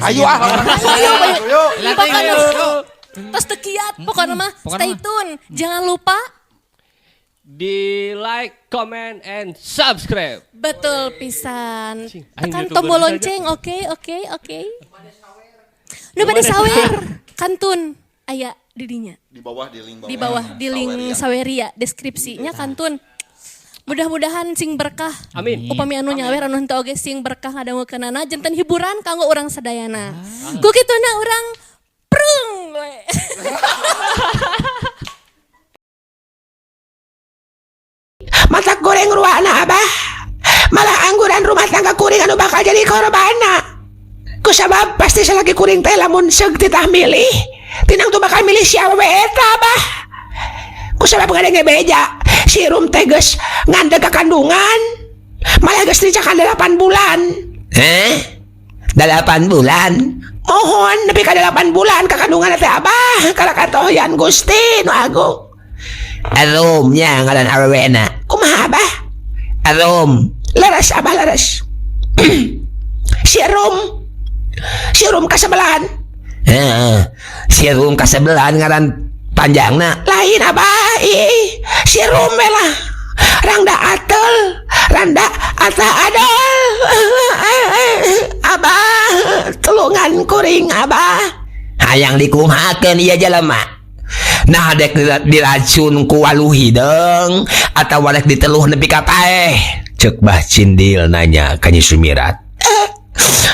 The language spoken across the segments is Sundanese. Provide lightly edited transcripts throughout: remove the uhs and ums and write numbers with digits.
Ayo ah. Ayo, ayo. Ayo. Pokoknya tos teu kiat, pokoknya mah Pokoknya stay mah. tune. Jangan lupa Di like, comment, and subscribe. Betul pisan. Cing, aing Tekan YouTuber tombol saja. lonceng, oke, oke, oke. Nu bade sawer, kantun aya di dinya. Di bawah di link bawah. Di bawah di link Saweria. Saweria deskripsinya kantun. Mudah-mudahan sing berkah. Amin. Upami anu nyawer anu henteu oge sing berkah ngadangukeunana janten hiburan kanggo urang sadayana. Ku kituna urang prung we. Matak goreng ruana abah malah angguran rumah tangga kuring anu bakal jadi korbana kusabab pasti salaki kuring teh lamun seug titah milih tinang tuh bakal milih si awewe eta abah kusabab ngadenge beja si Rum teh geus ngandeg ka kandungan malah geus dicakan 8 bulan. Eh? 8 bulan? Mohon nepi ka 8 bulan ka kandungan teh abah karakatoyan Gusti nu agung. Arumnya ngaran awewena. Kumaha abah? Arum. Leres abah leres. Si Rum. Si Rum kasebelahan. Heeh. Si Rum kasebelahan ngaran panjangna. Lain abah ih. Si Rum we lah. Rangda atel, randa ata adol. Abah, tulungan kuring abah. Hayang dikumahakeun ieu jelema. Nah dek diracun ku walu hideung atawa rek diteluh nepi ka paeh. Ceuk Bah Cindil nanya ka Nyi Sumirat.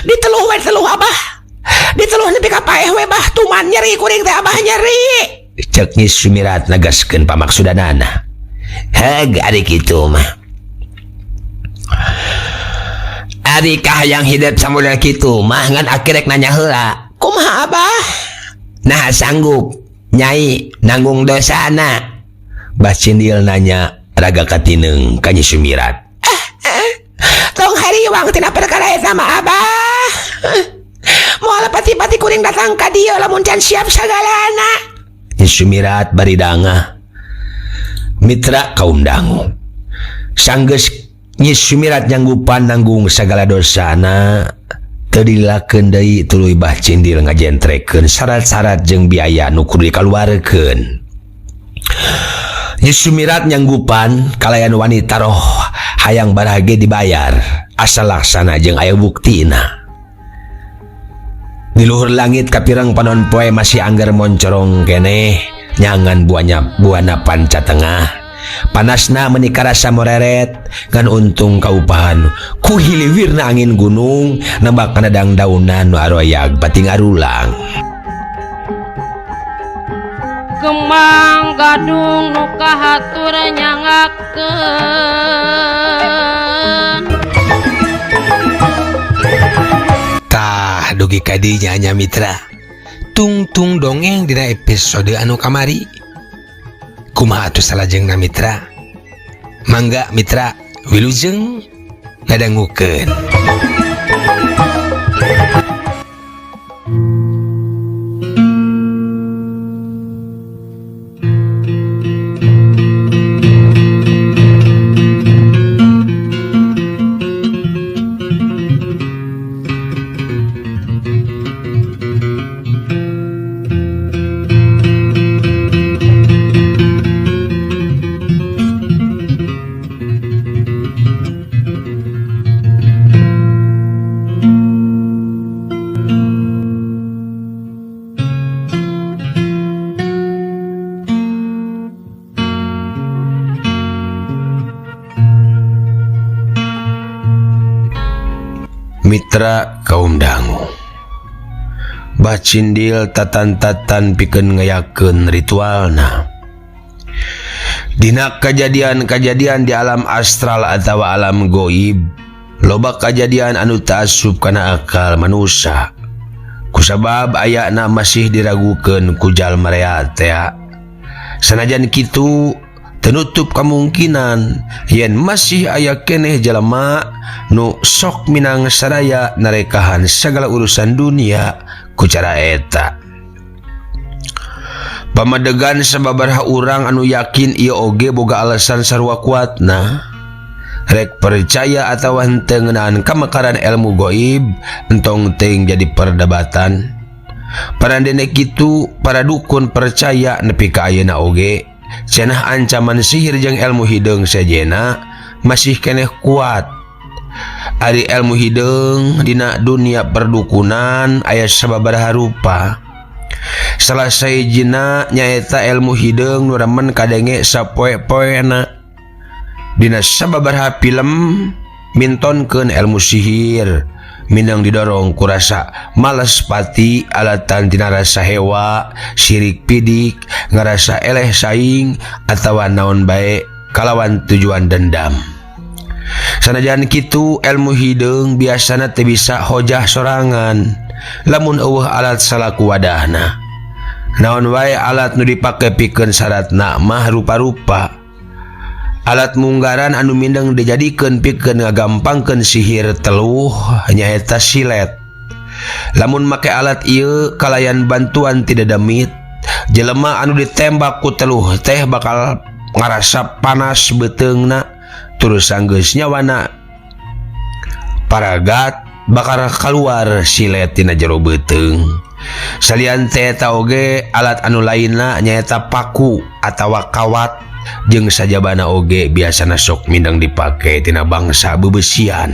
Diteluh we teluh abah. Diteluh nepi ka paeh we bah tuman nyeri kuring teh abah nyeri. Ceuk Nyi Sumirat negaskeun pamaksudanana. Heg ari kitu mah. Ari kahayang hidup samodel kitu mah ngan aki rek nanya heula. Kumaha abah? Nah sanggup nyai nanggung dosana. Bah Cindil nanya raga katineung ka Nyi Sumirat. Tong hariwang tina perkara eta mah abah. Moal pati-pati kuring datang ka dieu lamun can siap sagalana. Nyi Sumirat bari dangah. Mitra kaum dangu. Sanggeus Nyi Sumirat nyanggupan nanggung sagala dosana teu dilakeun deui tuluy Bah Cindil ngajentrekeun syarat-syarat jeung biaya nu kudu dikaluarkeun. Nyi Sumirat nyanggupan kalayan wanita roh hayang barage dibayar asal laksana jeung aya buktina. Di luhur langit kapireng panon poe masih angger moncorong keneh nyangan buahnya buana panca tengah. Panasna meuni karasa moreret ngan untung kaupahan ku hiliwirna angin gunung nembak kana dangdaunan nu aroyag bating arulang. Kembang gadung nu kahatur nyangakeun. Tah dugi ka dinya nya mitra. Tungtung dongeng dina episode anu kamari. Kumaha atuh salajengna mitra? Mangga mitra wilujeng ngadangukeun. Mitra kaum dangu. Bah Cindil tatan-tatan pikeun ngayakeun ritualna. Dina kajadian-kajadian di alam astral atawa alam goib, loba kajadian anu taasup kana akal manusia. Kusabab ayana masih diragukeun ku jalma rea teh. Sanajan kitu tenutup kemungkinan yen masih aya keneh jelema nu sok minang saraya narekahan segala urusan dunia ku cara eta. Pamadegan sababaraha urang anu yakin ieu oge boga alasan sarua kuatna. Rek percaya atawa henteu ngeunaan kamekaran ilmu goib entong teuing jadi perdebatan. Parandene kitu para dukun percaya nepi ka ayeuna oge cenah ancaman sihir jeung ilmu hideung sejena masih keneh kuat. Ari ilmu hideung dina dunia perdukunan aya sababaraha rupa. Salah sahijina nyaeta ilmu hideung nu remen kadenge sapoe-poena. Dina sababaraha film mintonkeun ilmu sihir minang didorong ku rasa males pati alatan tina rasa hewa, sirik pidik, ngarasa eleh saing atawa naon bae kalawan tujuan dendam. Sanajan kitu ilmu hideung biasana teu bisa hojah sorangan lamun eueuh alat salaku wadahna. Naon wae alat nu dipake pikeun syaratna mah rupa-rupa. Alat munggaran anu mindeng dijadikeun pikeun ngagampangkeun sihir teluh nyaeta silet. Lamun make alat ieu kalayan bantuan tidak demit, jelema anu ditembak ku teluh teh bakal ngarasa panas beuteungna terus sanggeus nyawana paragat bakal keluar silet tina jero beuteung. Salian teh eta oge alat anu lainna nyaeta paku atawa kawat jeung sajabana oge biasana sok mindeng dipake tina bangsa bebesian.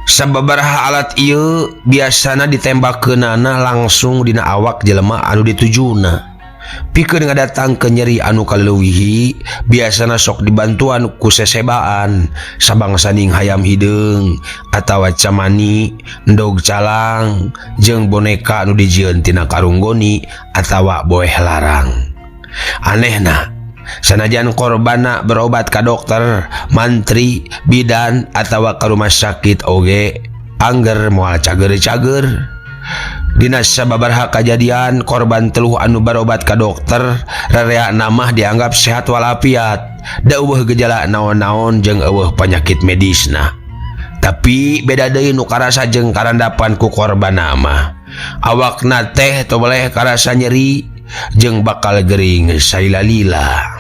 Sababaraha alat ieu biasana ditembakeunana langsung dina awak jelema anu ditujuna. Pikeun ngadatangkeun nyeri anu kaleuwihi biasana sok dibantuan ku sesebaan sabangsaning hayam hideung atawa camani, endog calang jeung boneka anu dijieun tina karung goni atawa boeh larang. Anehna, sanajan korbanna berobat ka dokter, mantri, bidan atawa ka rumah sakit oge angger moal cager-cager. Dina sababaraha kajadian korban teluh anu barobat ka dokter rereana mah dianggap sehat walafiat, da eueuh gejala naon-naon jeung eueuh penyakit medisna. Tapi beda deui nu karasa jeung karandapan ku korbanna mah. Awakna teh teu boleh karasa nyeri jeung bakal gering salila-lila.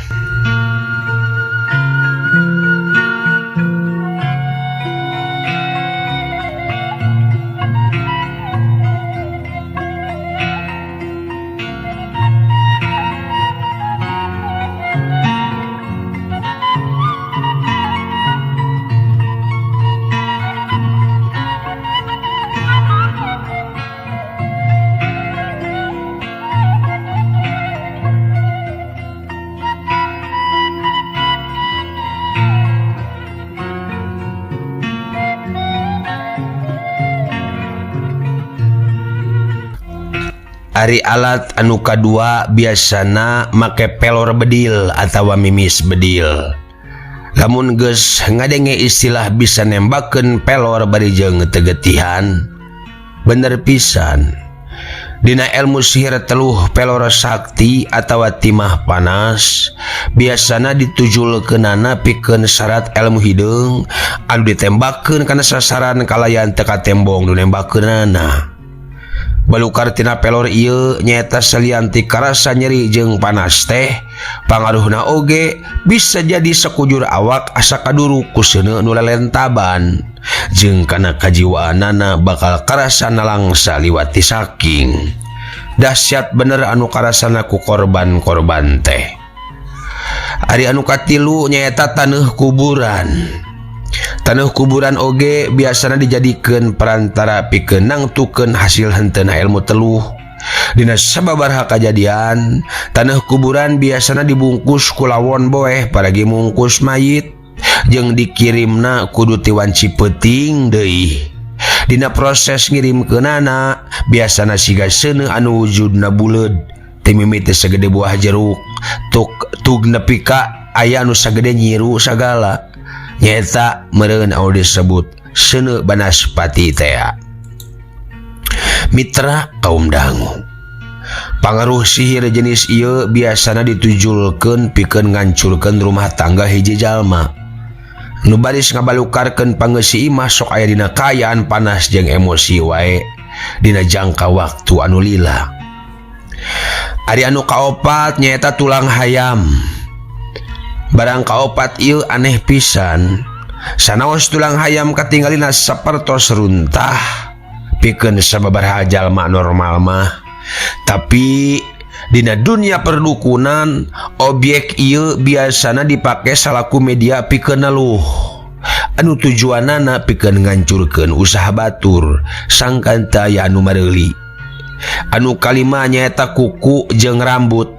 Ari alat anu kadua biasana make pelor bedil atawa mimis bedil. Lamun geus ngadenge istilah bisa nembakeun pelor bari jeung teu getihan, bener pisan. Dina ilmu sihir teluh pelor sakti atawa timah panas biasana ditujulkeunana pikeun syarat ilmu hideung anu ditembakeun kana sasaran kalayan teu katembong nu nembakeunana. Balukar tina pelor ieu nyaeta salian ti karasa nyeri jeung panas teh pangaruhna oge bisa jadi sakujur awak asa kaduruk ku seuneu nu lelentaban jeung kana kajiwaanana bakal karasa nalangsa liwat ti saking. Dahsyat bener anu karasana ku korban-korban teh. Ari anu katilu nyaeta taneuh kuburan. Taneuh kuburan oge biasana dijadikeun perantara pikeun nangtukeun hasil henteuna ilmu teluh. Dina sababaraha kajadian, taneuh kuburan biasana dibungkus ku lawon boeh paragi mungkus mayit jeung dikirimna kudu ti wanci peuting deui. Dina proses ngirimkeunana biasana siga seuneu anu wujudna buleud ti mimiti sagede buah jeruk tug nepi ka aya anu sagede nyiru sagala. Nyaeta meureun anu disebut seuneu banaspati tea. Mitra kaum dangu, pangaruh sihir jenis ieu biasana ditujulkeun pikeun ngancurkeun rumah tangga hiji jalma. Nu baris ngabalukarkeun pangeusi imah sok aya dina kaayaan panas jeung emosi wae dina jangka waktu anu lila. Ari anu kaopat nyaeta tulang hayam. Barang kaopat ieu aneh pisan. Sanaos tulang hayam katinggalina sapertos runtah pikeun sababaraha jalma normal mah. Tapi dina dunia perdukunan objek ieu biasana dipake salaku media pikeun neluh. Anu tujuanana pikeun ngancurkeun usaha batur sangkan teu aya anu mareuli. Anu kalima nyaeta kuku jeung rambut.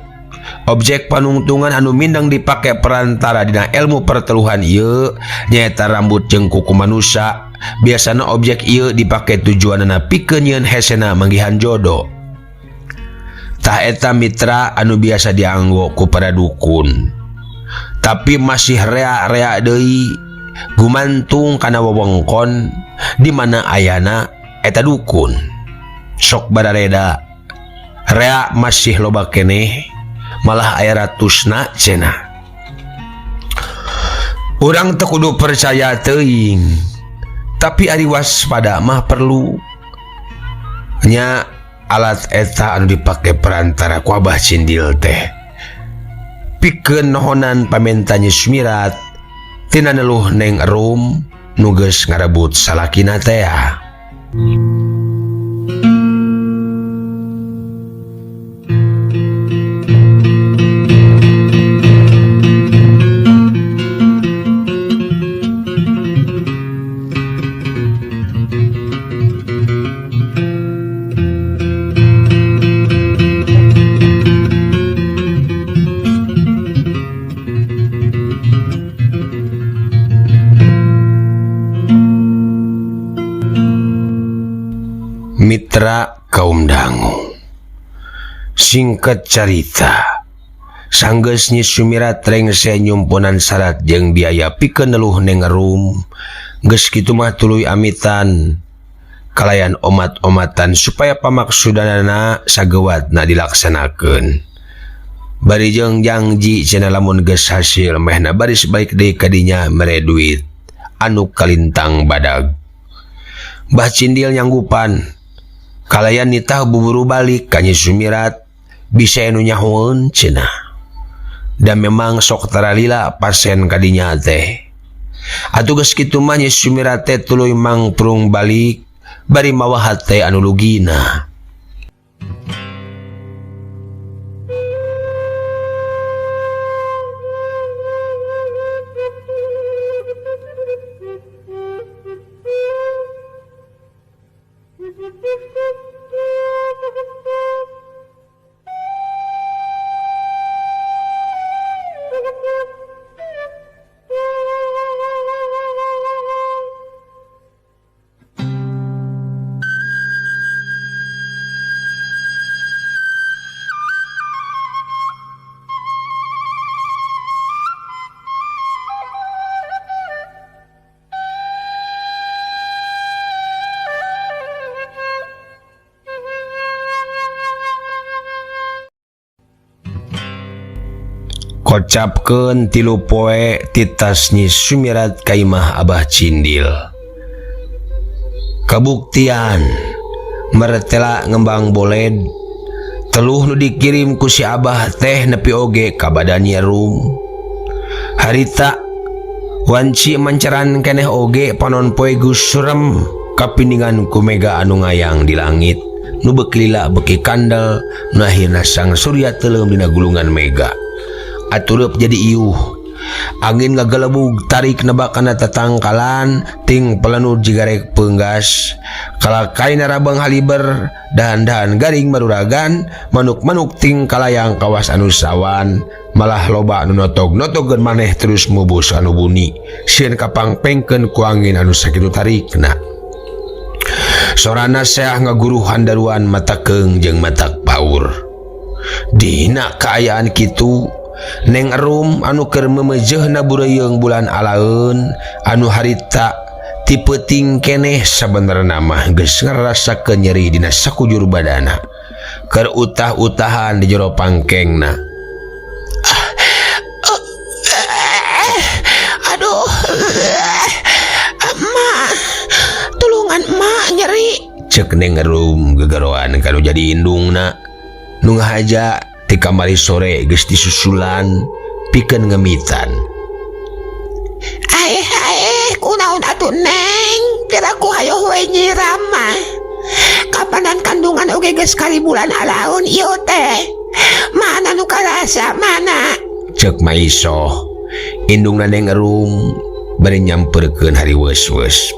Objek panungtungan anu mindeng dipake perantara dina ilmu perteluhan ieu nyaeta rambut jeung kuku manusia. Biasana objek ieu dipake tujuanana pikeun nyieun hesena manggihan jodoh. Tah eta mitra anu biasa dianggo ku para dukun. Tapi masih rea-rea deui gumantung kana wewengkon di mana ayana eta dukun. Sok barareda rea masih loba keneh, malah aya ratusna cenah. Urang teu kudu percaya teuing, tapi ari waspada mah perlu. Nya alat eta anu dipake perantara ku Abah Cindil teh pikeun nohonan pamenta Nyi Sumirat tina neluh Neng Erum nu geus ngarebut salakina teh. Mitra kaum dangu, singkat carita, sanggeus Nyi Sumirat rengse nyumponan syarat jeung biaya pikeun neluh Neng Erum, geus kitu mah tuluy amitan kalayan omat-omatan supaya pamaksudanana sagewatna dilaksanakeun. Bari jeung jangji cenah lamun geus hasil mehna baris balik deui ka dinya mere duit anu kalintang badag. Bah Cindil nyanggupan kalayan nitah buburu balik ka Nyi Sumirat bisa anu nyahoeun cenah. Dan memang sok taralila pasien kadinya teh. Atuh geus kitu mah Nyi Sumirat teh tuluy mangprung balik bari mawa hate anu lugina. Kocapkeun 3 poe titas Nyi Sumirat ka imah Abah Cindil. Kabuktian mertela ngembang boled teluh nu dikirim ku si Abah teh nepi oge ka badan Nyi Rum. Harita wanci manceran keneh oge panon poe geus surem kapindingan ku mega anu ngayang di langit nu beuki lila beuki kandel nu akhirna sang surya teuleum dina gulungan mega. Atureup jadi iuh. Angin ngagelebug tarik nebakana tetangkalan ting pelenu jigarek peunggas. Kalakaina rabang haliber dahan-dahan garing maruragan manuk-manuk ting kalayang kawas anu sawan malah loba anu notog-notogeun maneh terus mubus anu buni sieun kapangpengkeun ku angin anu sakitu tarikna. Sorana seah ngaguruhan daruan mata keung jeung matak paur. Dina kaayaan kitu Neng Erum anu keur memejehna bureuyeung bulan alaeun anu harita ti peuting keneh sabenerna mah geus ngarasakeun nyeri dina sakujur badana keur utah-utahan di jero pangkengna. Aduh, emak, tulungan emak nyeri. Cek Neng Erum gegeroan kanu jadi indungna nu ngahaja ti kamari sore geus disusulan pikeun ngemitan. Aeh aeh kunaon atuh Neng, piraku hayoh we nyiram mah. Kapanan kandungan oge geus karibulan alaun ieu teh. Mana nu karasa mana? Cek Maisoh, indungna Neng Erum bari nyamperkeun hariweus-weus.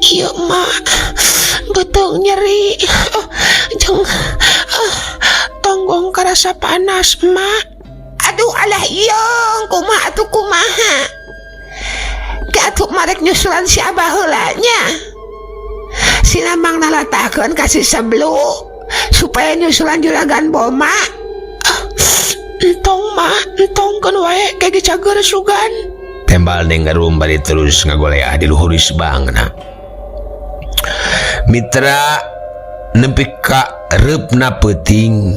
Ieu mah beuteung nyeri jeung tonggong karasa panas mak. Aduh alah ieung kumaha atuh kumaha. Ke atuh marek nyusulan si abah heula nya. Si Namang nalatakeun ka si Seblu supaya nyusulan juragan Boma. Entong mah, entongkeun wae ge cager sugan. Tembal Neng Erum bari terus ngagoleah di luhur isbangna. Mitra nepi ka reupna peuting.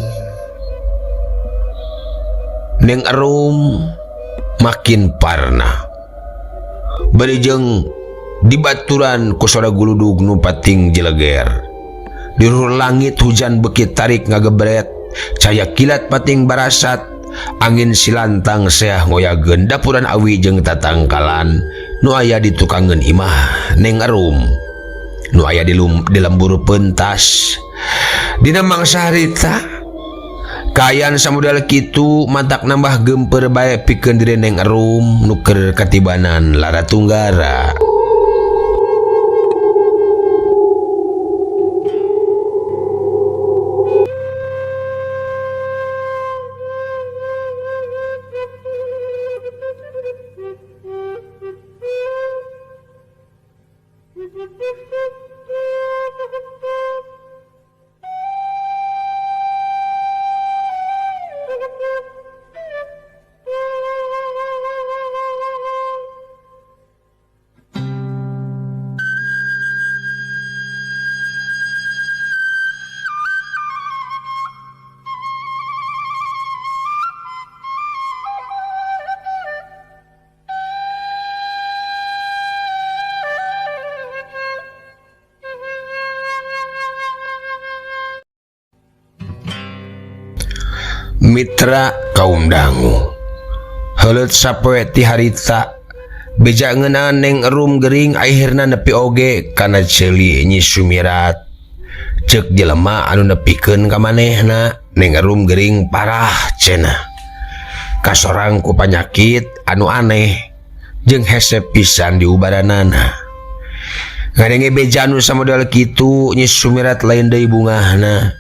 Neng Erum makin parna. Bari jeung dibaturan ku sora guludug nu pating jeleger. Di luhur langit hujan beuki tarik ngagebret, caya kilat pating barasat, angin silantang seah ngoyageun dapuran awi jeung tatangkalan nu aya di tukangeun imah Neng Erum. Nu aya di lembur pentas. Dina mangsa harita kaayaan samodel kitu matak nambah geumpeur bae pikeun diri Neng Erum nu keur katibanan lara tunggara. Mitra kaum dangu heuleut sapoe ti harita beja ngeunaan Neng Erum gering akhirna nepi oge kana ceuli Nyi Sumirat. Ceuk jelema anu nepikeun ka manehna Neng Erum gering parah cenah. Kasorang ku panyakit anu aneh jeung hese pisan diubaranana. Ngadenge beja anu samodel kitu Nyi Sumirat lain deui bungahna.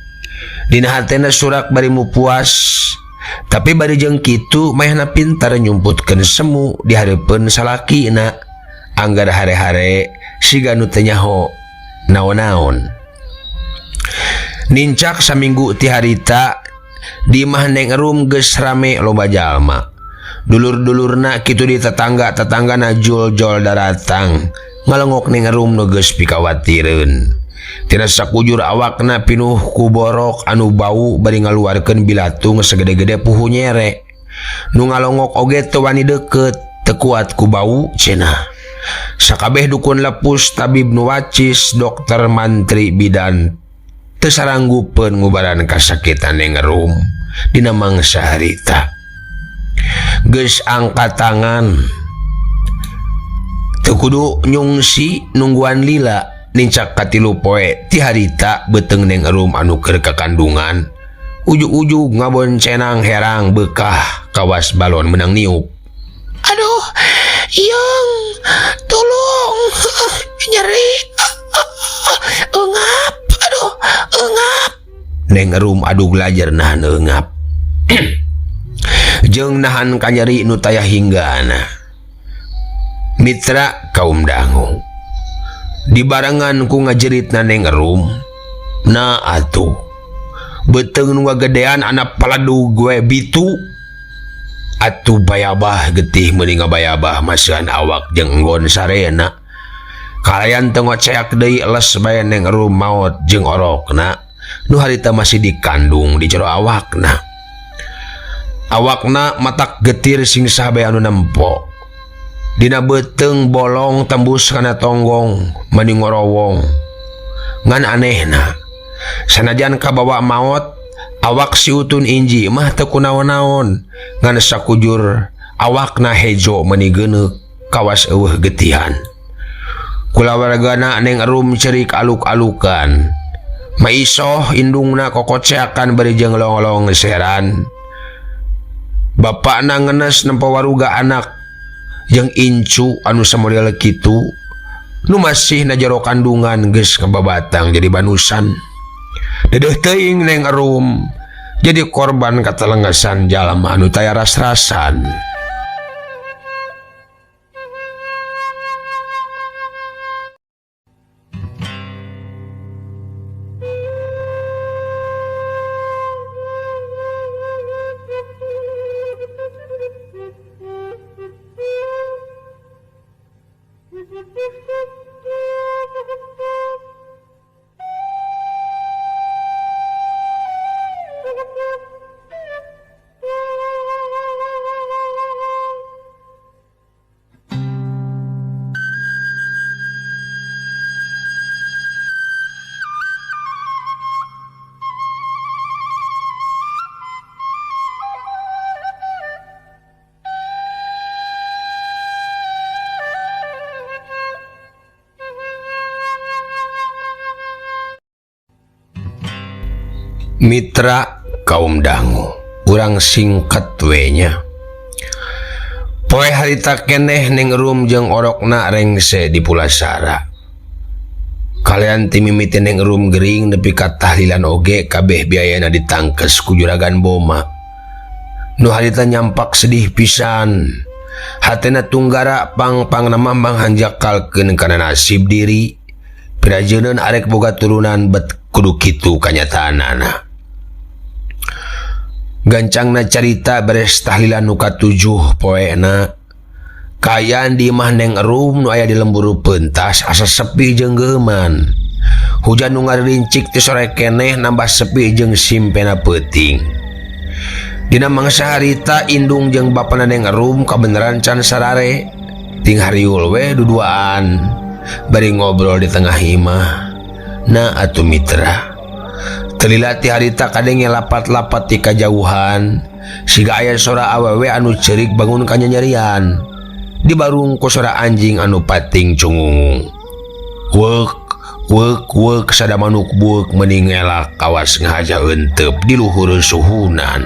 Dina hatena surak bari mupuas, tapi bari jeung kitu mayahna pintar nyumputkeun semu di hareupeun salakina. Anggar hare-hare siga nu teu nyaho naon-naon. Nincak saminggu ti harita di imah Neng Erum geus rame loba jalma. Dulur-dulurna kitu di tetangga-tetanggana jol-jol daratang ngalengok Neng Erum nu geus pikawatireun. Tina sakujur awakna pinuh ku borok anu bau bari ngaluarkeun bilatung segede-gede puhu nyere. Nu ngalongok oge teu wani deukeut, teu kuat ku bau cenah. Sakabeh dukun lepus, tabib nu wacis, dokter mantri bidan teu saranggupeun ngubaran kasakitan Neng Erum dina mangsa harita. Geus angkat tangan teu kudu nyungsi nungguan lila. Nincak katilu poe ti harita beuteung Neng Erum anu keur kakandungan ujug-ujug ngaboncenang herang beukah kawas balon menang niup. Aduh, ieung, tulung, nyeri, eungap, aduh, eungap. Neng Erum adug lajer nahan eungap. Jeung nahan kanyeri nu taya hinggana. Mitra kaum dangu dibarengan ku ngajeritna Neng Erum. Na atuh beuteung nu ngagedean anak paladug we bitu. Atuh bayabah getih meuni ngabayabah masihan awak jeung enggon sarena. Kalayan teu ngoceak deui les bae Neng Erum maot jeung orokna nu harita masih dikandung di jero awakna. Awakna matak getir sing saha bae anu nempo. Dina beuteung bolong tembus kana tonggong mani ngorowong. Ngan anehna sanajan kabawa maot Awak si Utun Inji mah teu kunaon-naon ngan sakujur awakna hejo meuni geuneuk kawas eueuh getihan. Kulawargana Neng Erum cerik aluk-alukan. Maisoh indungna kokoceakan bari jeung longlong seran. Bapakna ngenes nempo waruga anak jeung incu anu samodel kitu nu masih na jero kandungan geus ngababatang jadi banusan. Dedeuh teuing Neng Erum jadi korban katelengesan jalma anu taya ras-rasan. Mitra kaum dangu urang singkat we nya. Poe harita keneh Neng Erum jeung orokna rengse di Pulasara. Kalian ti mimiti Neng Erum gering nepi ka tahlilan oge kabeh biayana ditangkes ku juragan Boma. Nu harita nyampak sedih pisan. Hatena tunggara pang-pangna mambang hanjakalkeun kana nasib diri. Pirajeuneun arek boga turunan bet kudu kitu kanyataanana. Gancangna carita beres tahlilan nu katujuh poena. Kaayaan di imah Neng Erum nu aya di lembur pentas asa sepi jeung geuman. Hujan nu ngarincik ti sore keneh nambah sepi jeung simpena peuting. Dina mangsa harita indung jeung bapana Neng Erum kabeneran can sarare. Ting hariul we duduaan bari ngobrol di tengah imah. Nah atuh mitra. Telila ti harita kadenge lapat-lapat ti kajauhan siga aya sora awewe anu ceurik bangun kanyanyarian. Dibarung ku sora anjing anu pating cungungung. Weuk weuk weuk sada manuk bueuk meuni ngelak kawas ngahaja euteup di luhur suhunan.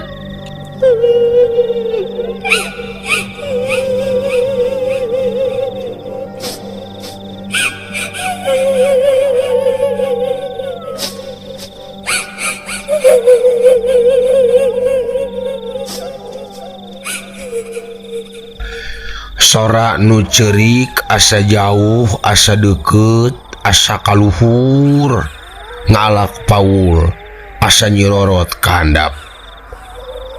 Sora nu ceurik asa jauh asa deukeut asa kaluhur ngalak paul asa nyirorot ka handap.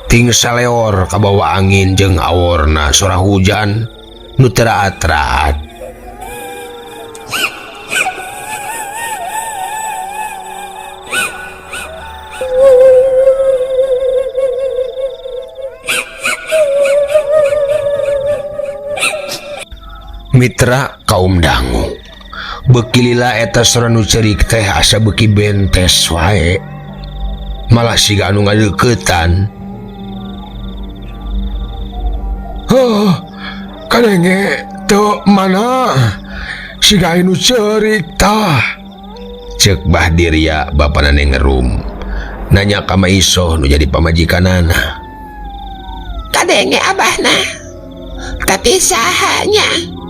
Ting saleor kabawa angin jeung aworna sora hujan nu teu raat-raat. Mitra kaum dangu beuki lila eta sora nu ceurik teh asa beuki bentes wae malah siga anu ngadeuketan. Huh, kadenge teu mana siga anu ceurik tah ceuk Bah Dirya bapana Neng Erum nanya ka Maisoh nu jadi pamajikanana. Kadenge abahna tapi sahanya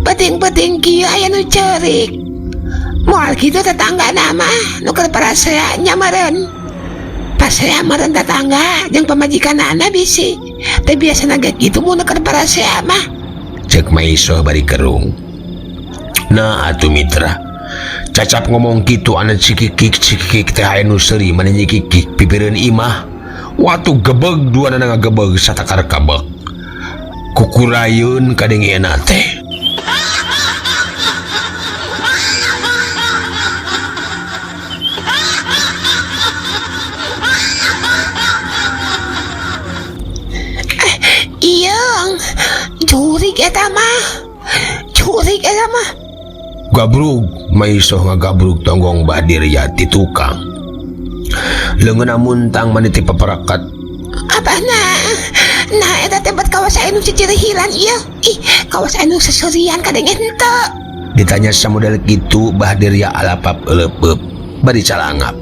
penting-penting kieu aya nu ceurik. Moal kitu tetangga nama nu keur parasea nya meureun. Pasea meureun tetangga jeung pamajikanana bisi. Teh biasana ge kitu mun keur parasea mah. Ceuk Maisoh bari kerung. Nah atuh mitra. Cacap ngomong kitu anu cikikik-cikikik teh aya nu seuri mani nyikikik pipireun imah. Watu gebeg duanana ngagebeg satakar kabek. Kukurayeun kadengena teh. Iyeng, curik eta mah. Curik eta mah. Gabrug, Maisoh ngagabrug tonggong Bah Dirya ti tukang. Leungeunna muntang maniti paparakat. Abahna, nah eta teh bet kawas anu cicirihilan ieu. Ih, kawas anu seserian kadenge henteu. Ditanya samodel kitu Bahdirya alapap euleup-eup bari calangap.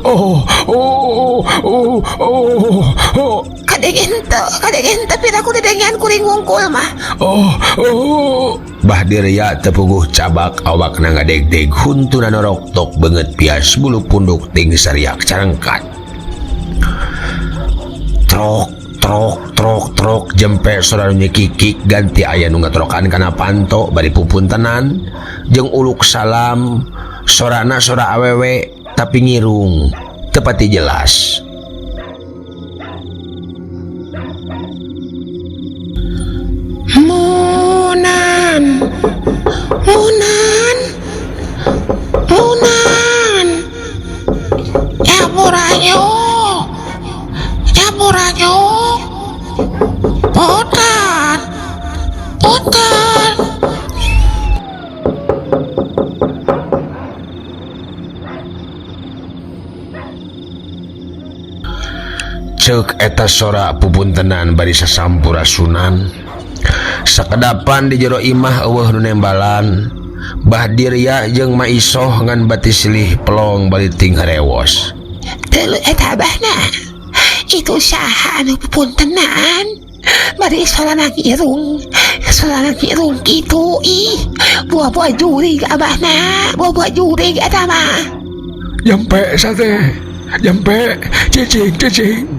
Oh, oh, oh, oh, oh. Kadenge henteu, kadenge henteu piraku dedengean kuring wungkul mah. Oh, oh. Bahdirya tepuguh cabak awakna ngadegdeg huntuna noroktok beungeut pias bulu punduk ting sariak carengkat. Trok trok trok trok jempe sora nu nyekikik ganti aya nu ngatrokan kana panto bari pupuntenan jeung uluk salam sorana sora awewe tapi ngirung tepati jelas. Munan, Munan, Munan, Capuranyo, Capuranyo, Putar, Putar. Ceuk eta sora pupuntenan bari sasampurasunan. Sakedapan di jero imah eueuh nu nembalan. Bahdirya jeung Maisoh ngan bati silih pelong bari ting harewos. Teu eta abahna. Itu saha anu pupuntenan? Bari sorana irung. Sorana irung kitu ih. Buah-buah jurig abahna, buah-buah jurig eta mah. Jampe sate. Jampe cicing cicing.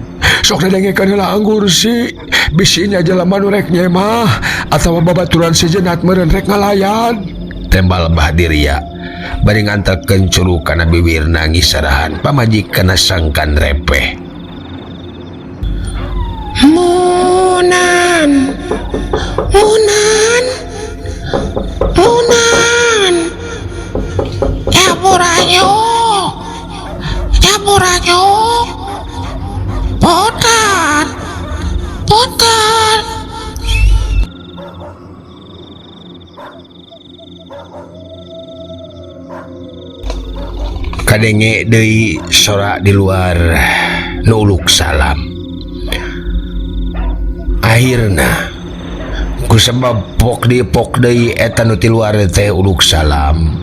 Sok dadengekeun heula anggur si. Bisi nya jelema nu rek nyemah atawa babaturan sejenat meureun rek ngalayan. Tembal Bahdirya bari ngantelkeun curug kana bibirna ngisarahan pamajikanna sangkan repeh. Munan, Munan, Munan, Capuranyo, Capuranyo, Putar, Putar. Kadenge deui sora di luar nu uluk salam. Akhirna kusabab pok di pok deui eta nu ti luar teh uluk salam.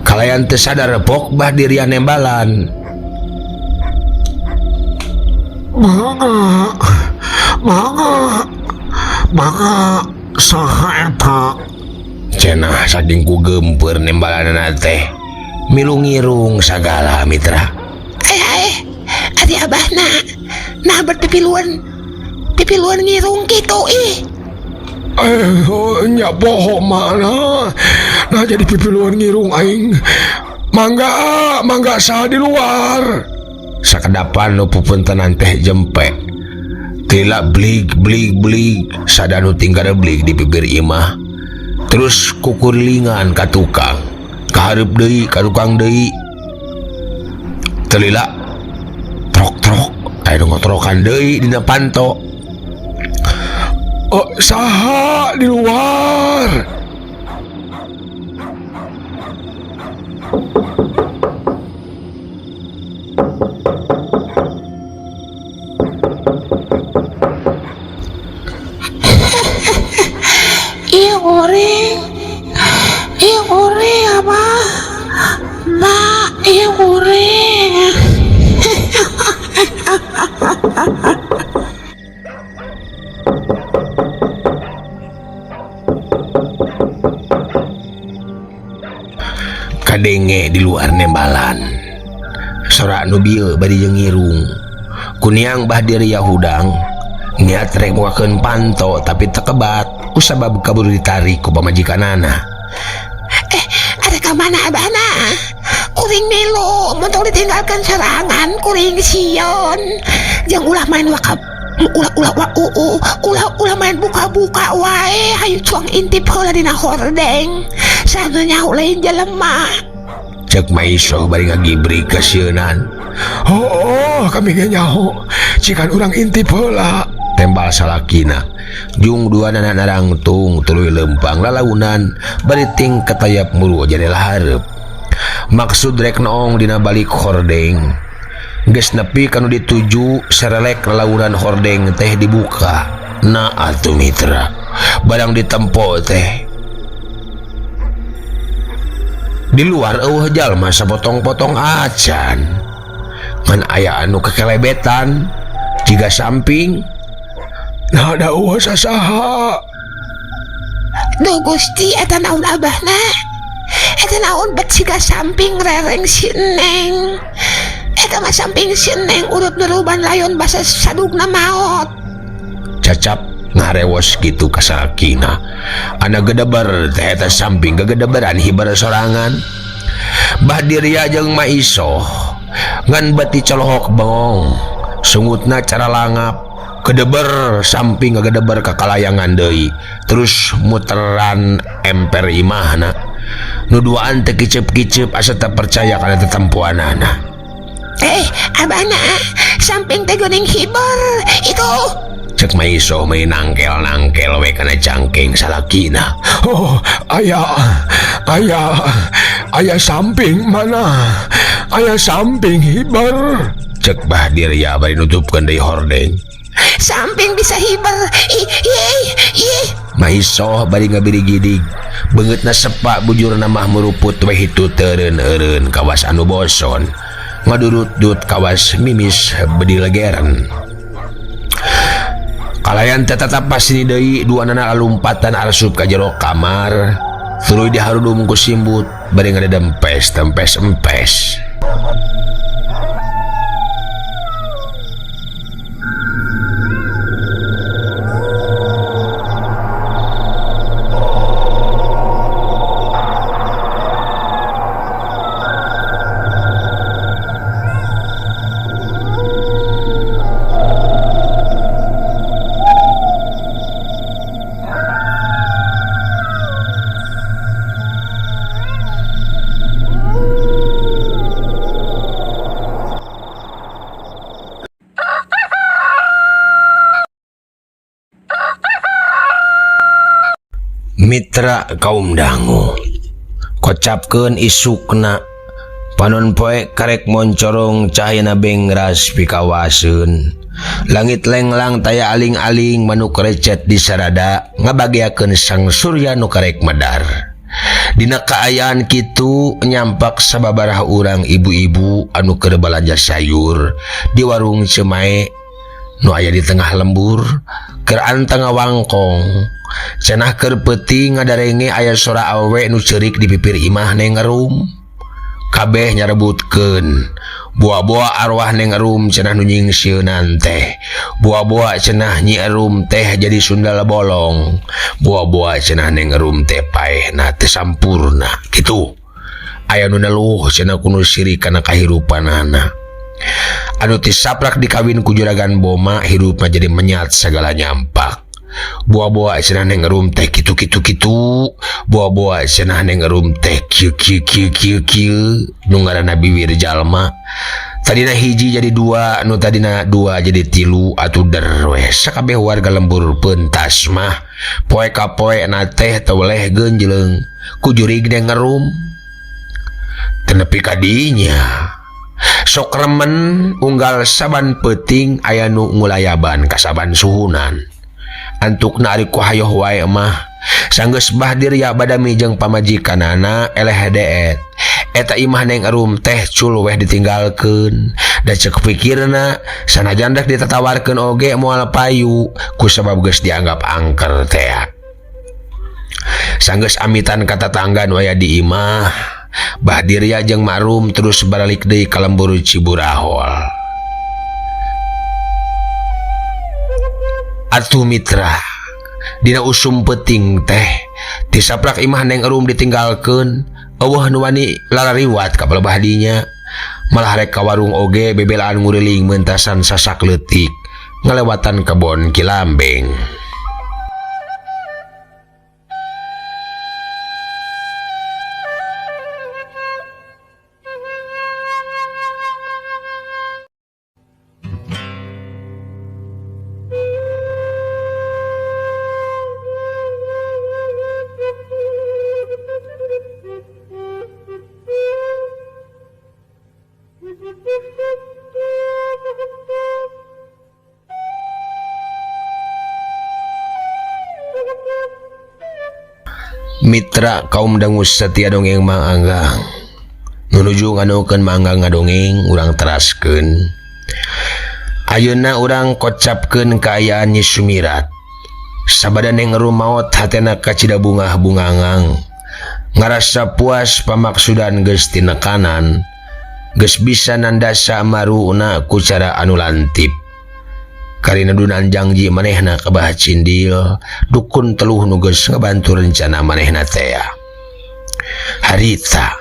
Kalayan teu sadar pok Bahdirya nembalan. Mangga, mangga, mangga saha eta? Cenah saking ku geumpeur nembalanana teh milu ngirung sagala mitra. Eh, ari abahna nah berpipiluan pipiluan ngirung kitu ih. Nya poho mana nah jadi pipiluan ngirung aing. Mangga, mangga saha di luar. Sakedapan nu pupuntenan teh jempe. Tila blig blig blig sada nu tinggal blig di bibir imah. Terus kukurlingan ka tukang. Kahareup deui ka tukang deui. Telila trok trok aya nu ngotrokan deui dina panto. Oh, saha di luar? Ieu goreng, ieu goreng abah, ma, ieu goreng. Kadenge di luar nembalan. Sora nu bieu bari jeung ngirung. Kuniang Bahdirya hudang niat rek mukakeun panto tapi tekebat kusabab kaburu ditarik ku pamajikanana. Ada ka mana abahna? Kuring milu montong ditinggalkan serangan kuring sieun. Jeung ulah main wakap ulah ulah wa, u, u, ulah ulah main buka-buka wae hayu cuang intip heula dina hordeng. Sana nyaho lain jelema. Cek Maisoh bari ngagibrik kasieunan. Oh, oh, kami ge nyaho. Cikan urang intip heula. Tembal salakina. Jung dua nana narangtung tuluy lempang lalaunan bari ting ketayap muru jadela hareup. Maksud rek noong dina balik hordeng. Geus nepi kanu dituju serelek lalauran hordeng teh dibuka. Nah atuh mitra, barang ditempo teh. Di luar eueuh jalma sapotong-potong acan. Ngan aya anu kekelebetan jiga samping. Nah da eueuh sasaha. Duh Gusti eta naon abahna? Eta naon bet siga samping rereng si Neng. Eta mah samping si Neng urut neruban layon basa sadugna maot. Cacap ngarewos gitu kasalakina. Ana gedeber teh eta samping gegedeberan hibar sorangan. Bahdiria jeung Maisoh ngan beti colohok bengong. Sungutna cara langap. Kedeber samping gegedeber ka kalayangan deui. Terus muteran emper imahna. Nu duaan teh kicep-kicep asa teu percaya kana tetempuanana. Abana samping teh geuning hiber itu. Cek Maisoh mah nangkel-nangkel we kana cangkeng salakina. Oh, aya aya aya samping mana? Aya samping hiber. Cek Bahdiria bari nutupkeun deui hordeng. Samping bisa hiber. Ih, ih, ih. Maisoh bari ngabirigidig. Beungeutna sepak bujurna mah muruput we hitu teureun-eureun kawas anu boson. Ngadurut-dut kawas mimis bedil geren. Kalayan teh tetap pasini deui duanana lalumpatan arsup ka jero kamar. Tuluy diharudum ku simbut bari ngadedempes tempes empes. Mitra kaum dangu kocapkeun isukna panon poe karek moncorong cahayana bengras pikawaseun langit lenglang taya aling-aling manuk recet di sarada ngabagiakeun sang surya nu karek medar. Dina kaayaan kitu nyampak sababaraha urang ibu-ibu anu keur balanja sayur di warung Cemae nu aya di tengah lembur keur anteng ngawangkong. Cenah keur peuting ngadarenge aya sora awewe nu ceurik di pipir imah Neng Erum. Kabeh nyarebutkeun. Boa-boa arwah Neng Erum cenah nu nyingsieunan teh. Boa-boa cenah Nyi Erum teh jadi sundal bolong. Boa-boa cenah Neng Erum teh paehna teu sampurna. Kitu. Aya nu neluh cenah ku nu sirik kana kahirupanana. Anu tisaprak dikawin ku juragan Boma hirupna jadi menyat sagala nyampak. Boa-boa cenah Neng Erum teh kitu kitu kitu. Boa-boa cenah Neng Erum teh kieu kieu kieu kieu kieu. Nu ngaranna biwir jalma. Tadina hiji jadi dua, nu tadina dua jadi tilu atuh der we. Sakabeh warga lembur pentas mah poe ka poe na teh teu weleh genjleung ku jurig Neng Erum. Teu nepi ka dinya. Sok remen unggal saban peuting aya nu ngulayaban ka saban suhunan. Antukna ari ku hayoh wae mah sanggeus Bahdiria badami jeung pamajikanana eleh deet. Eta imah Neng Erum teh cul weh ditinggalkeun. Da ceuk pikirna sanajan rek ditatawarkeun oge moal payu ku sabab geus dianggap angker teh. Sanggeus amitan ka tatangga nu aya di imah, Bahdiria jeung Marum terus baralik deui ka lembur Ciburahol. Atuh mitra, dina usum peuting teh tisaprak imah Neng Erum ditinggalkeun, eueuh nu wani lalariwat ka palebah dinya. Malah rek ka warung oge bebelaan nguriling mentasan sasak leutik ngalewatan kebon Kilambeng. Mitra kaum dangu setia dongeng Mang Anggang nuju nganukeun Mang Anggang ngadongeng urang teraskeun. Ayeuna urang kocapkeun kaayaan Nyi Sumirat. Sabada neng rumaot hatena kacida bungah bungangang. Ngarasa puas pamaksudan geus tinekanan, geus bisa nandasa maruna ku cara anu lantip. Karina dunan janji manehna ka Bah Cindil, dukun teluh nu geus ngabantu rencana manehna tea. Harita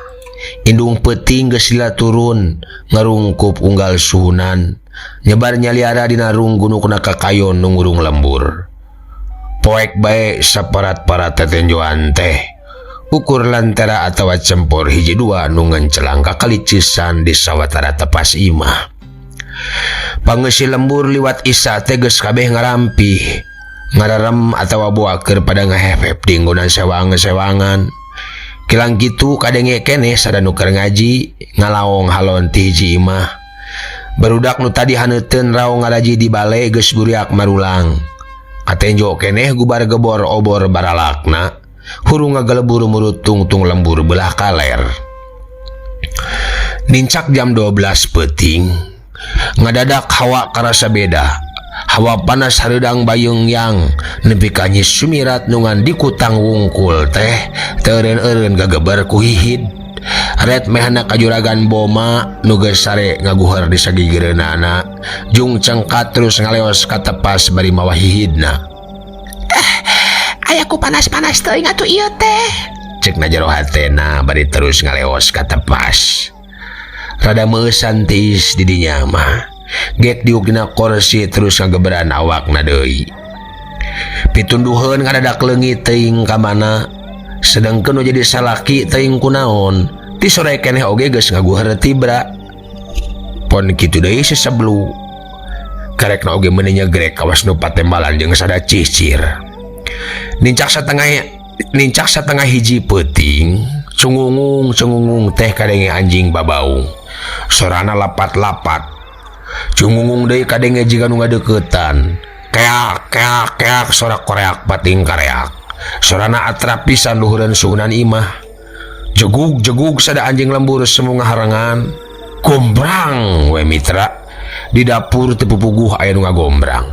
indung peuting geus lila turun ngarungkup unggal suhunan, nyebar nyaliara dina runggunukna kakayon nu ngurung lembur. Poek bae saparat-parat tetenjoan teh, ukur lantera atawa cempor hiji dua nu ngencelang kakalicisan di sawatara tepas imah. Pangeusi lembur liwat isa teh geus kabeh ngarampih, ngararem atawa boakeun pada ngahepep di nggunan sewang-sewangan. Kilang kitu kadenge keneh sada nu keur ngaji ngalaong halon ti hiji imah. Barudak nu tadi haneuteun raong ngaraji di bale geus guriak marulang. Katenjo keneh gubar gebor obor baralakna, hurung ngagelebur murut tungtung lembur belah kaler. Nincak jam 12 peuting, ngadadak hawa karasa beda. Hawa panas hareudang bayung yang nepi ka Nyi Sumirat nu ngan dikutang wungkul teh teureun-eureun gageber ku hihid. Ret mehna ka juragan boma nu geus sare ngaguheur di sagigireunana, jung cengkat terus ngaleos ka tepas bari mawa hihidna. Aya ku panas-panas teuing atuh ieu teh. Cek na jero hatena bari terus ngaleos ka tepas. Rada meusan tiis di dinya mah. Gek diuk dina korsi terus ngageberan awakna deui. Pitunduheun ngadadak leungit teuing ka mana, sedengkeun nu jadi salaki teuing kunaon. Ti sore keneh oge geus ngaguheur tibra. Pon kitu deui seseblu. Karekna oge meuni nyegrek kawas nu patembalan jeung sada cicir. Nincak satengah hiji peuting, cungungung-cungungung teh kadenge anjing babaung. Sorana lapat-lapat. Cungungung deui kadenge jiga nu ngadeuketan. Keak keak keak sora koreak pating kareak. Sorana atrap pisan luhureun suhunan imah. Jegug-jegug sada anjing lembur semu ngaharengan. Gombrang we mitra. Di dapur teu pupuguh aya nu ngagombrang.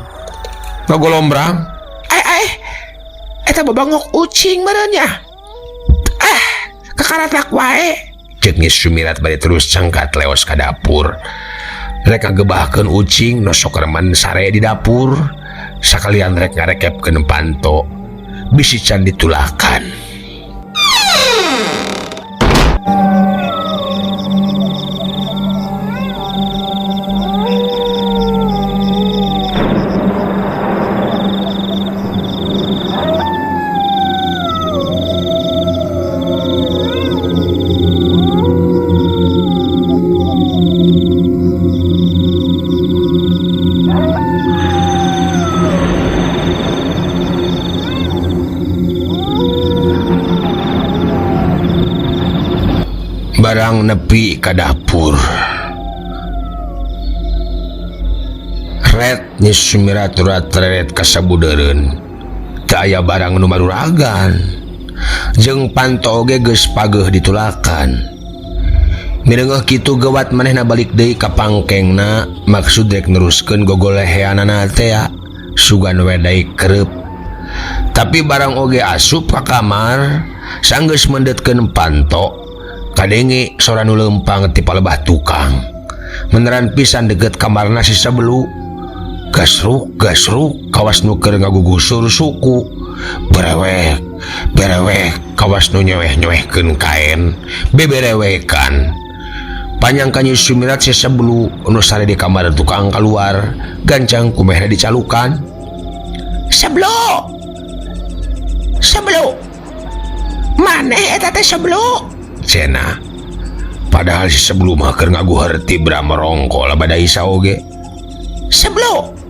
Ngagolombrang. Ai ai. Eta babangok ucing meureun nya. Ah, kakaratak wae. Cek Nyi Sumirat bari terus cengkat leos ka dapur. Rek ngagebahkeun ucing nu sok remen sare di dapur. Sakalian rek ngarekepkeun panto. Bisi can ditulakan. Barang nepi ka dapur. Ret Nyi Sumirat reret ka sabudeureun. Teu aya barang nu maruragan. Jeung panto oge geus pageuh ditulakan. Mireungeuh kitu gewat manehna balik deui ka pangkengna, maksud rek neruskeun gogoleheanana tea, sugan we daik kereup. Tapi barang oge asup ka kamar, sanggeus mendetkeun panto. Kadenge sora nu leumpang ti palebah tukang. Meneran pisan deukeut kamarna si Sebelu. Gasruk gasruk kawas nu keur ngagugusur suku. Berewek berewek kawas nu nyeweh-nyewehkeun kaen. Beberewekan. Panjang ka Nyi Sumirat si Sebelu nu sare di kamar tukang kaluar, gancang kumehna dicalukan. Sebelu. Sebelu. Maneh eta teh Sebelu? Cenah. Padahal si Sebelu mah keur ngaguheur tibra merongko labada isa oge. Sebelu.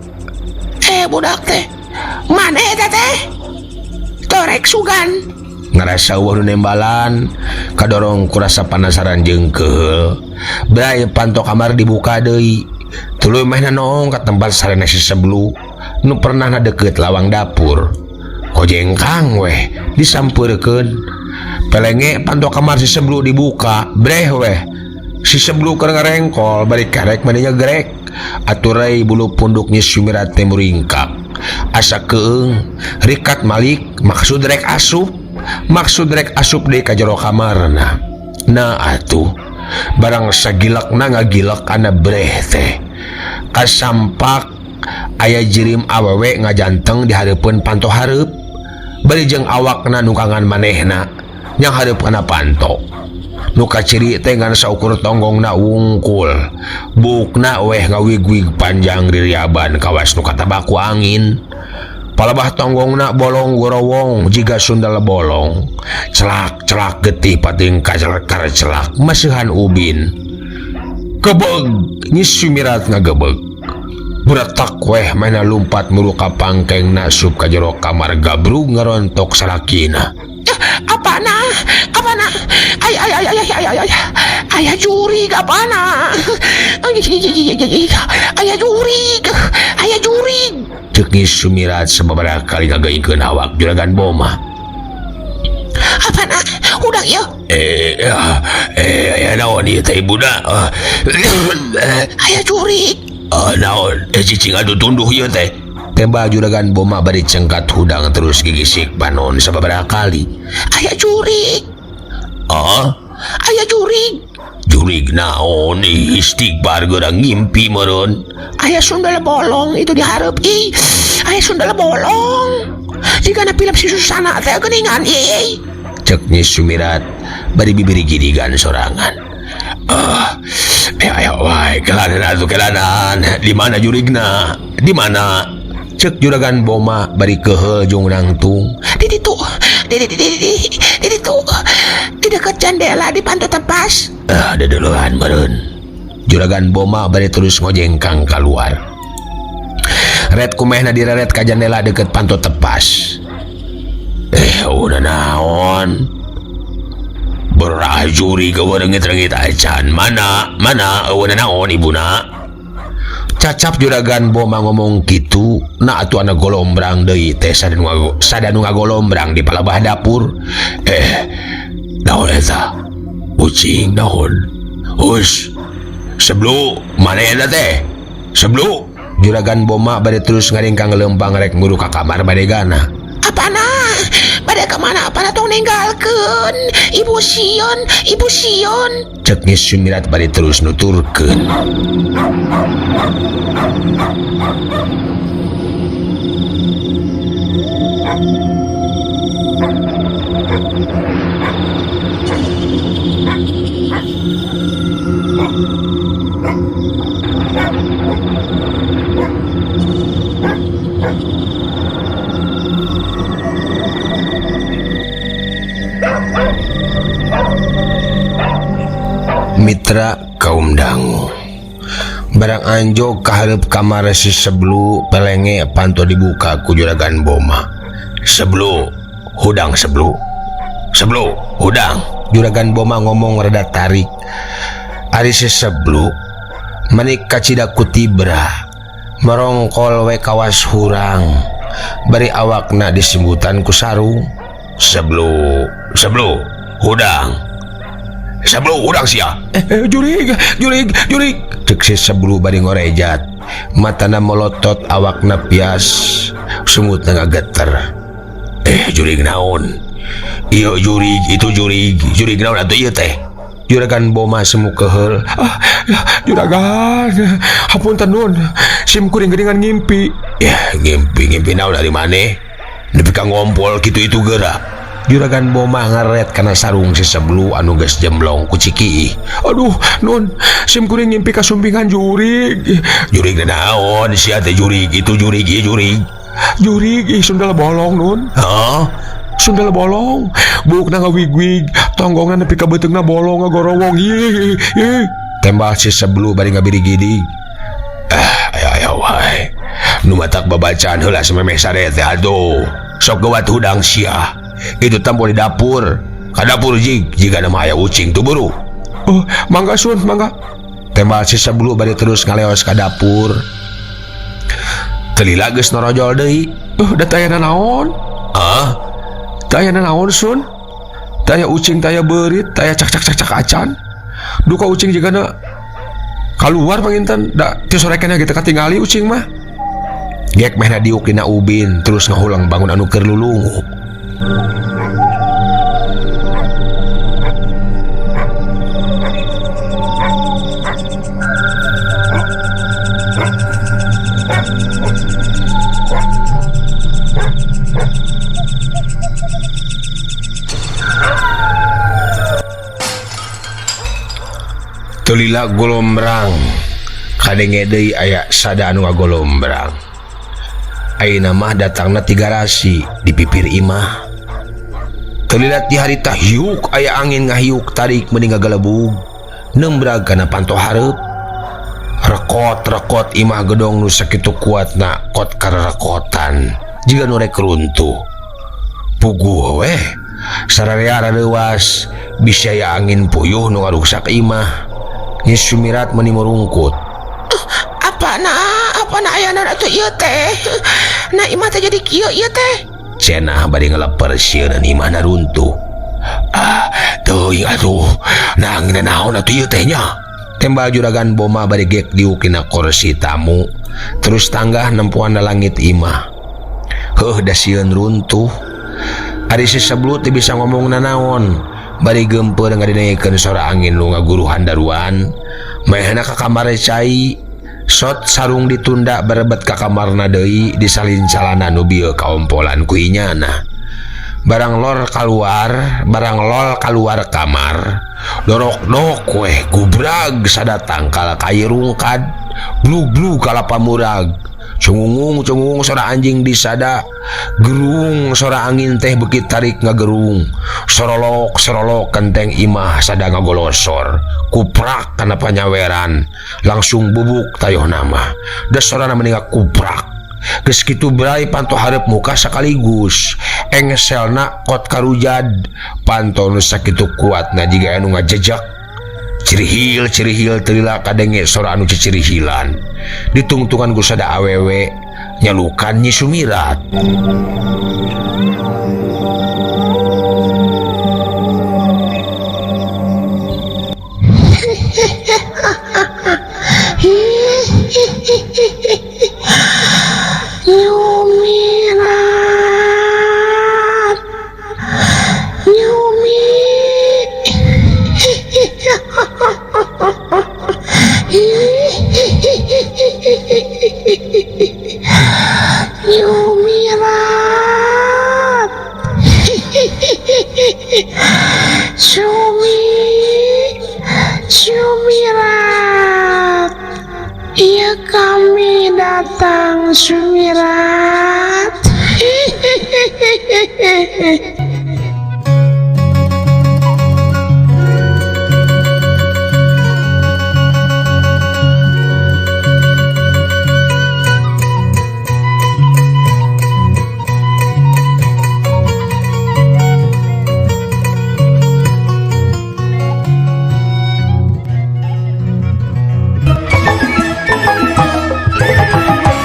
Budak teh. Maneh eta teh? Torek sugan. Ngarasa eueuh nu nembalan, kadorong ku rasa panasaran jeung keheul. Bray panto kamar dibuka deui. Tuluy mehna noong ka tempat sarena si Sebelu nu pernah deukeut lawang dapur. Kojengkang weh disampeurkeun. Pelenge panto kamar si Seblu dibuka, breh weh. Si Seblu keur ngarengkol bari karek mani nyegrek. Aturai bulu punduk Nyi Sumirat teh muringkak. Asa keung, rikat malik maksud rek asup. Maksud rek asup deui ka jero kamarna. Nah atuh barang sagilekna ngagilek kana breh teh. Kasampak aya jirim awewe ngajanteng di hareupeun panto hareup. Bari jeung awakna nungkangan manehna nyang hareup kana panto. Nu kaciri teh ngan saukur tonggongna wungkul. Buukna weh ngawig-wig panjang ririaban kawas nu katabaku angin. Palebah tonggongna bolong gorowong jiga sundal bolong. Celak-celak getih pating kacelekar celak maseuhan ubin. Gebeg Nyi Sumirat ngagebeg. Beretak weh mana lumpat muru ka pangkengna sup ka jero kamar gabrug ngarontok salakina. Apana? Apana? Ay ay ay ay ay ay ay. Aya jurig apana? Aya jurig. Aya jurig. Ceuk Nyi Sumirat sababaraha kali ngageuingkeun awak Juragan Boma. Apana? Hudang ieu. Aya naon ieu teh ibuna? Aya jurig. Naon? Cicing atuh tunduh ieu teh. Tembal Juragan Boma bari cengkat hudang terus gigisik panon sababaraha kali. Aya jurig. Ah? Aya jurig. Jurig naon? Istighfar geurang ngimpi meureun. Aya sundel bolong itu dihareup ih. Aya sundel bolong. Jigana film si Susana teh geuningan ih. Ceuk Nyi Sumirat bari bibir gidigan sorangan. Ayo wae kelanan atuh kelanan. Di mana jurigna? Di mana? Ceuk Juragan Boma bari keheul jeung nangtung. Di ditu. Di ditu. Di dekat jendela di panto tepas. Deduluhan meureun. Juragan Boma bari terus ngojengkang keluar. Ret kumehna direret ka jendela deket panto tepas. Udah naon? Berajuri ke rengit-rengit acan. Mana? Mana? Udah naon ibuna? Cacap Juragan Boma ngomong kitu, nah atuh ana golombrang deui teh sadanu ngagolombrang di palebah dapur. Naon eta? Ucing naon? Hus. Seblu, mana eta teh? Seblu. Juragan Boma bade terus ngaringkang leumpang rek nguru ka kamar badegana. Apana? Bade ka mana? Apana tong ninggalkeun? Ibu sieun, ibu sieun. Ceuk Nyi Sumirat bade terus nuturkeun. Mitra kaum dangu barang anjog kahareup kamar si Seblu pelenge panto dibuka ku Juragan Boma. Seblu hudang Seblu. Seblu hudang. Juragan Boma ngomong rada tarik. Ari si Seblu menik kacida ku tibra merongkol we kawas hurang bari awakna disimbutan ku sarung. Seblu, Seblu hudang. Seblu hudang sia. Jurig, jurig, jurig. Ceuk si Seblu bari ngorejat. Matana melotot awakna pias, sungutna ngageter. Jurig naon? Ieu jurig, itu jurig. Jurig naon atuh ieu teh? Juragan Boma semu keheul. Juragan, hapunten nun. Sim kuring geuningan ngimpi. Ya, ngimpi naon dari maneh? Nepi ka ngompol kitu itu geura. Juragan Boma ngeret kana sarung si Seblu anu geus jemblong ku cikiih. Aduh, nun, sim kuring ngimpi kasumpingan jurig. Jurig naon sia teh jurig, itu jurig, ieu jurig. Jurig ih sundel bolong nun. Hah? Sundel bolong, buukna ngawig-wig, tonggongna nepi ka beuteungna bolong ngagorowong. Ih, ih. Tembal si Seblu bari ngabiri-gidi. Ayo ayo wae. Nu matak babacaan heula samemeh sare teh atuh. Sok gawat hudang sia. Itu tampo di dapur. Ka dapur jig, jiga nama aya ucing tuh buru. Oh, mangga sun, mangga. Tembal si Seblu bari terus ngaleos ka dapur. Telila geus norojol deui. Da teu aya naon? Hah? Teu aya nanaon Sun? Teu aya ucing, teu aya beurit, teu aya cak cak cak cak acan. Duka ucing jigana kaluar panginten da ti sore keneh ge teu katingali ucing mah. Gek mehna diuk dina ubin terus ngahulang bangun anu keur lulungu. Tulila golombrang kadenge deui aya sada anu ngagolombrang. Ayeuna mah datangna tiga rasi di pipir imah. Tulila ti harita hiuk aya angin ngahiuk tarik meni ngagalebug nembrag kana panto hareup. Rekot-rekot imah gedong nu sakitu kuatna kot karerekotan jiga nu rek runtuh. Puguh weh sararea rareuwas bisi aya angin puyuh nu ngaruksak imah. Nyi Sumirat meni murungkut. Apa na ayana atuh ieu teh? Na imah teh jadi kieu ieu teh. Cenah bari ngeleper sieun imahna runtuh. Ah, teuing atuh. Nah angin naon atuh ieu teh nya? Tembal juragan Boma bari gek diuk dina kursi tamu, terus tanggah nempuan langit imah. Heuh da sieun runtuh. Ari si Seblut teu bisa ngomong nanaon. Bari gempeur ngadengekeun sora angin nu ngaguruhan daruan. Maehna ka kamar cai, sot sarung ditunda berebet ka kamarna deui disalin calana nu bieu kaompolan ku inyana. Barang lor kaluar, barang lol kaluar kamar, dorok-dok weh gubrag sada tangkal kai rungkad, blug-blug kalapa murag. Cungung-cungung sora anjing disada, gerung sora angin teh beuki tarik ngagerung. Sorolok-sorolok kenteng imah sada ngagolosor, kuprak kana panyaweran, langsung bubuk tayoh nama. Da sorana meni ngakuprak. Geus kitu bray panto hareup muka sakaligus. Engselna kot karujad, panto nu sakitu kuatna jiga anu ngajejak. Cirihil-cirihil teu lila kadenge sora anu cicirihilan. Ditungtungan ku sada awewe nyalukan Nyi Sumirat. Nyumirat. Nyumi. Nyumirat. Sumi. Sumirat. Iya kami datang Sumirat.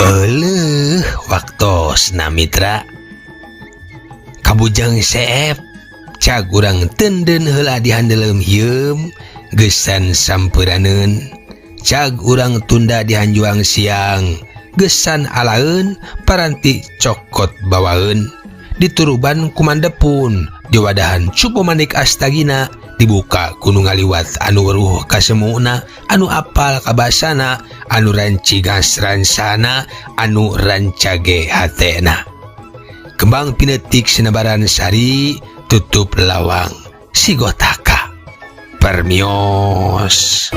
Euleuh waktosna mitra. Kabujang seep cag urang tenden heula dihandeleum hieum geusan sampeunaneun. Cag urang tunda dihanjuang siang geusan alaeun paranti cokot bawaeun. Dituruban kumandepun diwadahan cupu manik astagina dibuka ku nu ngaliwat anu weruh kasemuna anu apal kabasana anu rancigas ransana anu rancage hatena. Kembang pinetik sinebaran sari tutup lawang sigotaka. Permios.